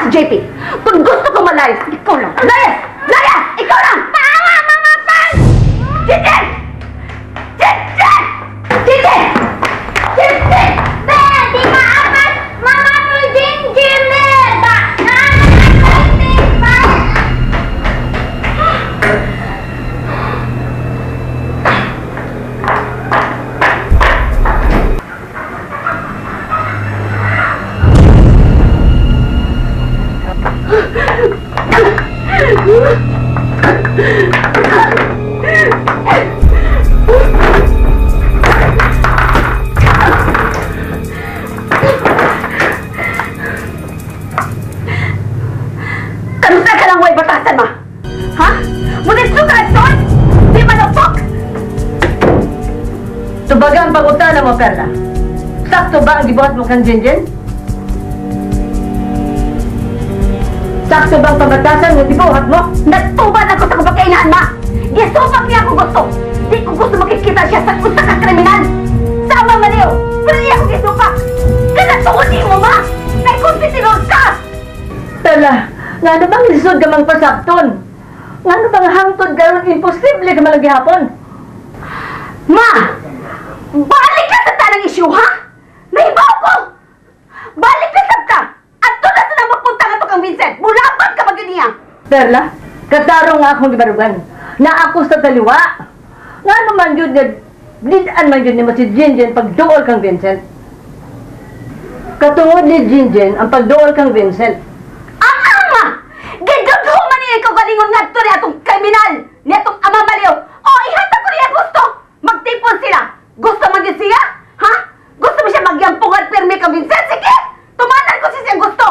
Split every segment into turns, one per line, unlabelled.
si JP. Kung gusto ko malayas, ikaw lang. Layas! Layas! Ikaw lang! Paawa, mga pan! Jinjin! Jinjin! Jinjin! Jinjin!
Be, di maapas Mama Pearl Jinjin eh! Ba,
Kanusa ka lang way batasan ma? Ha? Munislo ka lang Di manupok!
Tubaga ang pangutana mo, Perla. Sakto ba ang gibuhat mo kang Jinjin? Sakto ba ang pabatasan mo gibuhat mo?
Nagtuban ako sa kumakainaan, ma! Gisupak niya ako gusto! Di ko gusto makikita siya sa usa ka kriminal! Sama maliw! Pero niya ako gisupak! Kaya tungod mo, ma! Kay kung ka!
Perla, nga ano bang lisod ka mang pasakton? Nga ano bang hangtod karon imposible ka malang gihapon?
Ma! Balik ka sa tanang isyu, ha? Nahibaw ko! Balik ka sabta! At doon na sila magpunta ka to kang Vincent! Mulaban ka magyun niya!
Perla, katarong nga akong gibarugan. Na ako sa kaliwa. Nga naman yun nga, didaan man yun nimo si Jinjin pagduol kang Vincent. Katungod ni Jinjin ang pagduol kang Vincent.
Ang ama! Gidudho man niya ikaw galingon ngadto ni atong kriminal! Ni atong ama maliw! O, ihatag ko niya gusto! Magtipon sila! Gusto man yun siya? Ha? Gusto mo siya magyampungan pirmi kang Vincent? Sige! Tumanan ko siya siyang gusto!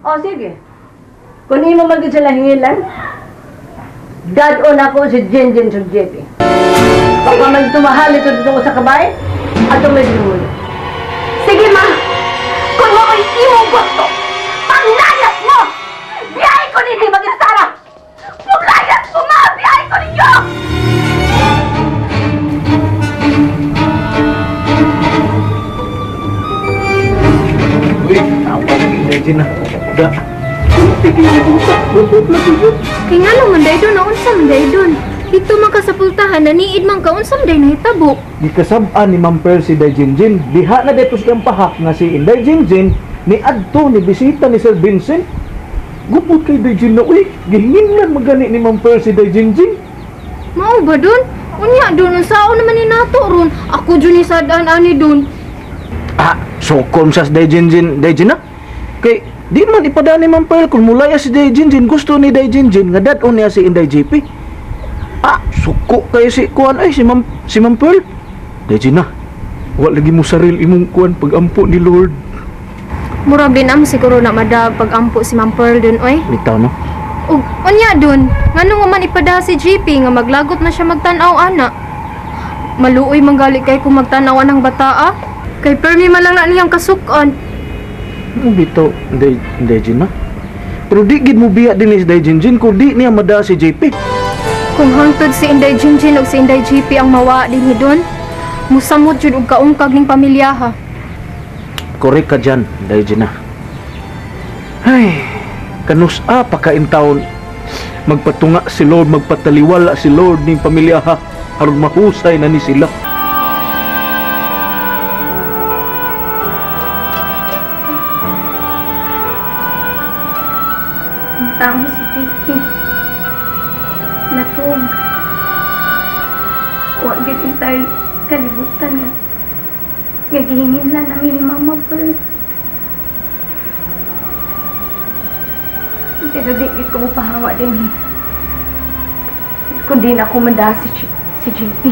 O, sige. Kung imo man gyud sila hingilan, dad-on ako si Jinjin sa JP. Baka man tumahal ito dito sa kabay, at may lumulo.
Sige ma! Kung mo ay imong gusto, panglayas mo! Biyahe ko ninyo maging Sara! Panglayas mo ma! Biyahe ko ninyo!
Uy, tawag ni na. Da.
Kay nga naman day doon, unsa man day doon. Dito man ka sa pultahan, naniid man ka, unsa man day nahitabo.
Gikasab-an ni Ma'am Pearl si Day Jinjin. Diha na dito siyang pahak nga si Inday Jinjin ni adto ni bisita ni Sir Vincent. Gupot kay Day Jin na, uy, gihinlan magani ni Ma'am Pearl si Day Jinjin.
Mao ba doon? Unya doon, unsaon naman ni nato ron. Ako jud ni sad-an ani doon.
Ah, so kom sa Day Jinjin, Day Jin na. Kay di man ipadaan ni Ma'am Pearl kung mulaya si Day Jinjin, gusto ni Day Jinjin nga dad-on niya si Inday JP. Ah, suko kayo si kuan ay si Ma'am Pearl. Day Jin na. Wa lagi mo saril imong kuan pagampo ni Lord.
Murag din am siguro na madag pagampo si Ma'am Pearl dun oy.
Bitaw no.
Ug unya dun, ngano nga man ipada si JP nga maglagot na siya magtan-aw ana. Maluoy man gali kay kung magtan-aw anang bataa. Kay permi man lang na niyang kasuk-an.
Bitaw, Day Jin na. Pero di gid mo biya din ni Day Jinjin kung di niya mada si JP.
Kung hangtod si Inday Jinjin ug si Inday JP ang mawa dinhi dun, musamot jud og kaungkag ning pamilya ha.
Korek ka dyan, Day Jin na. Ay, kanusa pa ka in town. Magpatunga si Lord, magpataliwala si Lord ning pamilya ha. Aron mahusay na ni sila.
Tao si JP. Natug. Wa gid entire kalibutan nga. Nga gihingin lang namin ni Mama Pearl. Pero di gid ko mopahawa din eh. Kundi na ako manda si JP.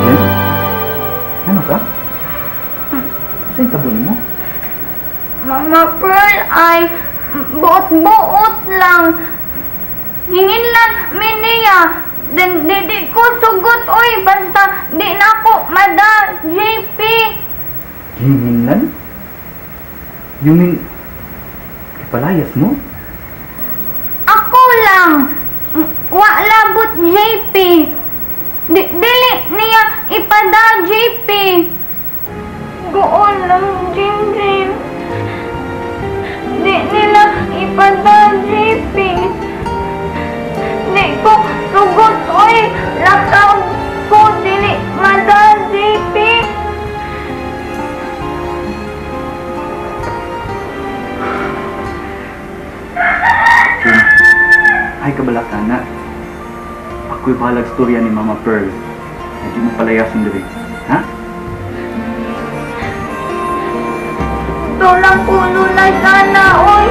Jen? Ano ka? Saan tabon mo?
Mama Pearl ay buot-buot lang. Hingin lang miniya. Then di ko sugot oy basta di na ako mada JP.
Hinginlan? You mean ipalayas mo?
Ako lang. Wa labot JP. Dili niya ipada JP. Goon lang, Jinjin. Di nila ipada JP. Di ko sugot, oy. Lakaw ko, dili mada JP.
Ay, kabalaka na. Ako'y bahalag storya ni Mama Pearl. Hindi mo palayasin diri. Ha?
Tulang puno na sana, oy.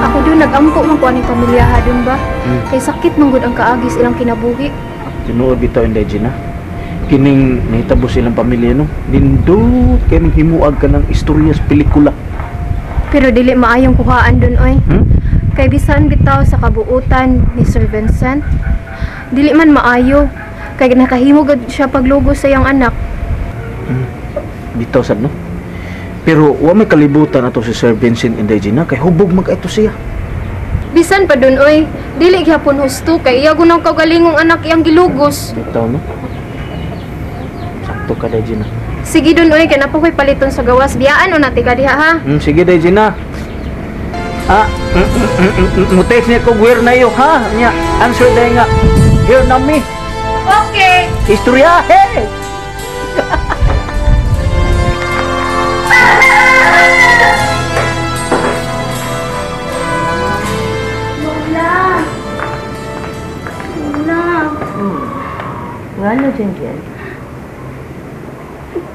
Ako dun, nag-ampo man ko aning pamilya dun ba? Kay sakit man gud ang kaagis ilang kinabuhi.
Tinuod bitaw Inday Gina. Kining nahitabo silang pamilya no. Nindot kay ning himuag ka ng istorya sa pelikula.
Pero dili maayong kuhaan dun oy. Kay bisan bitaw sa kabuutan ni Sir Vincent, dili man maayo kay nakahimo gud siya paglugos sa iyang anak.
Bitaw sad no. Pero wa may kalibutan ato si Sir Vincent, Inday Gina, kay hubog man kaayo siya.
Bisan pa dun oy, dili gyapon husto kay iya gunang kaugalingong anak iyang gilugos.
Bitaw no. Sakto ka, Day Gina.
Sige dun oy, kay na pa ko'y paliton sa gawas. Biyaan o nati ka diha ha.
Sige Day Gina. Mo-text niya ko where na iyo ha. Nya, answer day nga. Here na mi.
Okay.
Istorya hey.
Lola. Lola.
Ngano, Jinjin?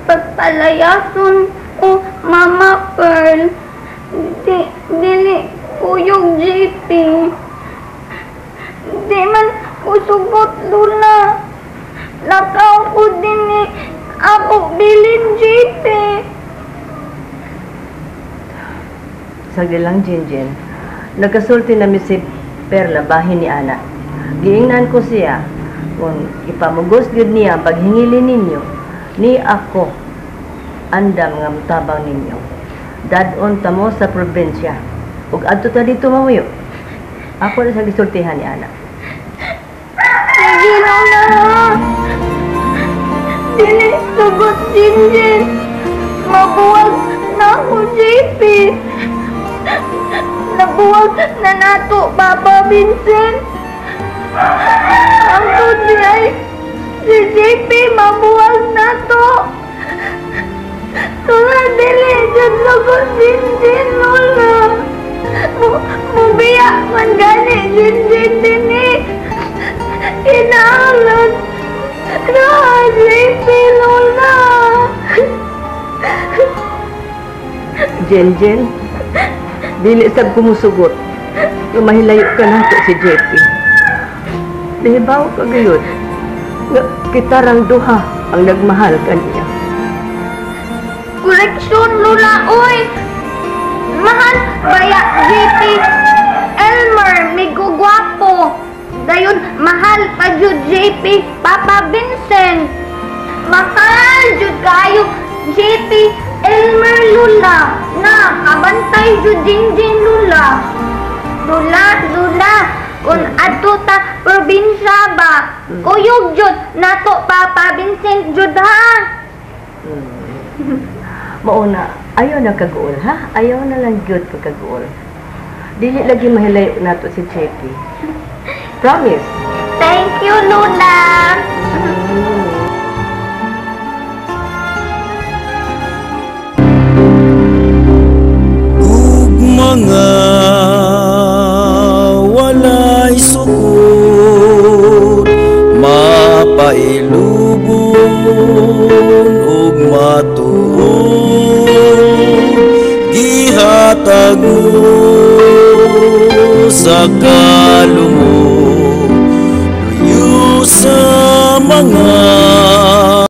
Pagpalayason ko, Mama Pearl. Dili kuyog JP. Di man kusugot, Lola. Lakaw ko din ni ako bilin JP.
Sagli lang, Jinjin. Nagkasulti na mi si Perla bahin ni Ana. Giingnan ko siya kung ipamugos gyud niya ang paghingili ninyo, ni ako andam nga mutabang ninyo. Dad-on ta mo sa probinsya. Ug adto ta dito mamuyo. Ako na sa gisultihan ni Ana.
Sige, Lola. Dili sugot, Jinjin. Mabuwag na ako, JP. Nabuwag na nato, Papa Vincent. Ang tudi ay si JP mabuwag na to. Lola, dili dyan sugot, Jinjin, Lola. Mubiya man gani, Jinjin, dini. Kinahanglan na, JP, Lola.
Jinjin, dili sab kumusugot. Mahilayo ka nato si JP. Nahibaw ka gayud nga kitarang duha ang nagmahal kaniya.
Koreksyon, Lola, oy! Mahal baya JP Elmer, migo gwapo. Dayon, mahal pa jud JP Papa Vincent. Mahal jud kayo JP Elmer, Lola. Na, kabantay jud Jinjin, Lola. Lola, Lola, kung adto ta probinsya ba, kuyog jud nato Papa Vincent jud ha.
Mauna, ayaw na kaguol ha? Ayaw na lang jud pagkaguol. Dili lagi mahilayo nato si JP. Promise.
Thank you, Lola.
Ug mga walay sukod, mapailubon ug matuod, gihatag mo sa kalumon.